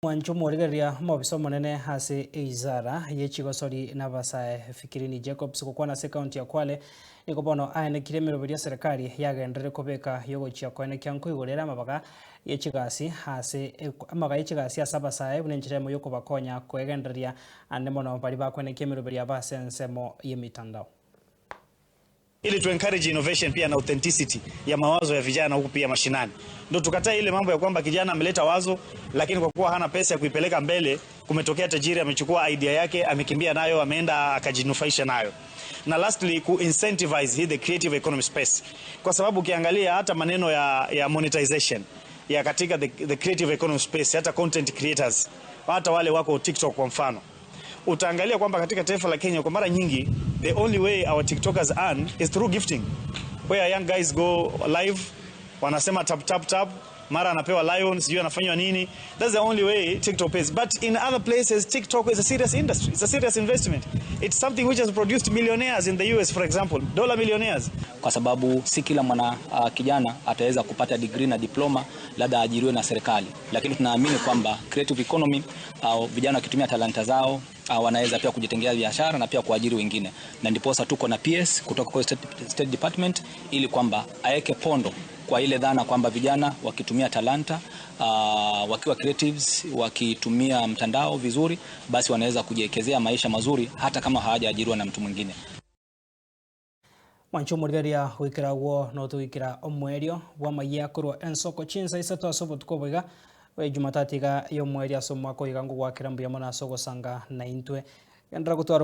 Mwancho omorigereria omobisa omonene ase eizara ye chigosori na abasae Fikirini Jacobs gokwana ase ekaunti ya Kwale nigo bono aenekire emeroberi ya serikali yagenderere kobeka yogochia koenekia nkoigorera amabaga ye chigasi ase amabaga ye chigasi ase abasae buna enchera emo yokobakonya koegendereria ande mono baria bakoenekia emeroberi yabo ase ensemo y'emitandao. Ili tu encourage innovation pia na authenticity ya mawazo ya vijana huku pia mashinani. Ndio tukatae ile mambo ya kwamba kijana ameleta wazo lakini kwa kuwa hana pesa ya kuipeleka mbele, kumetokea tajiri amechukua idea yake, amekimbia nayo, ameenda akajinufaisha nayo. Na lastly, ku incentivize hii the creative economy space, kwa sababu ukiangalia hata maneno ya monetization ya katika the creative economy space, hata content creators, hata wale wako TikTok kwa mfano, utaangalia kwamba katika taifa la Kenya kwa mara nyingi the only way our TikTokers earn is through gifting, where young guys go live, wanasema tap tap tap, mara anapewa lion, sijui anafanywa nini. That's the only way TikTok pays. But in other places, TikTok is a serious industry. It's a serious investment. It's something which has produced millionaires in the US, for example, dollar millionaires. Kwa sababu si kila mwana kijana ataweza kupata degree na diploma labda aajiriwe na serikali, lakini tunaamini kwamba creative economy au vijana wakitumia talanta zao wanaweza pia kujitengea biashara na pia kuajiri wengine, na ndiposa tuko na PS kutoka kwa State Department ili kwamba aeke pondo kwa ile dhana kwamba vijana wakitumia talanta wakiwa creatives, wakitumia mtandao vizuri, basi wanaweza kujiekezea maisha mazuri hata kama hawajaajiriwa na mtu mwingine. Mwancho omorigereria goikera agwo notogoikera omoerio bw'amayia korwa ensoko chinsa isato ase obotuko oboiga bwa Jumatatu iga ya omoerio ase omwaka oiga ngogwakera mbuya mono ase ogosanga naintwe. Genderera gotwara.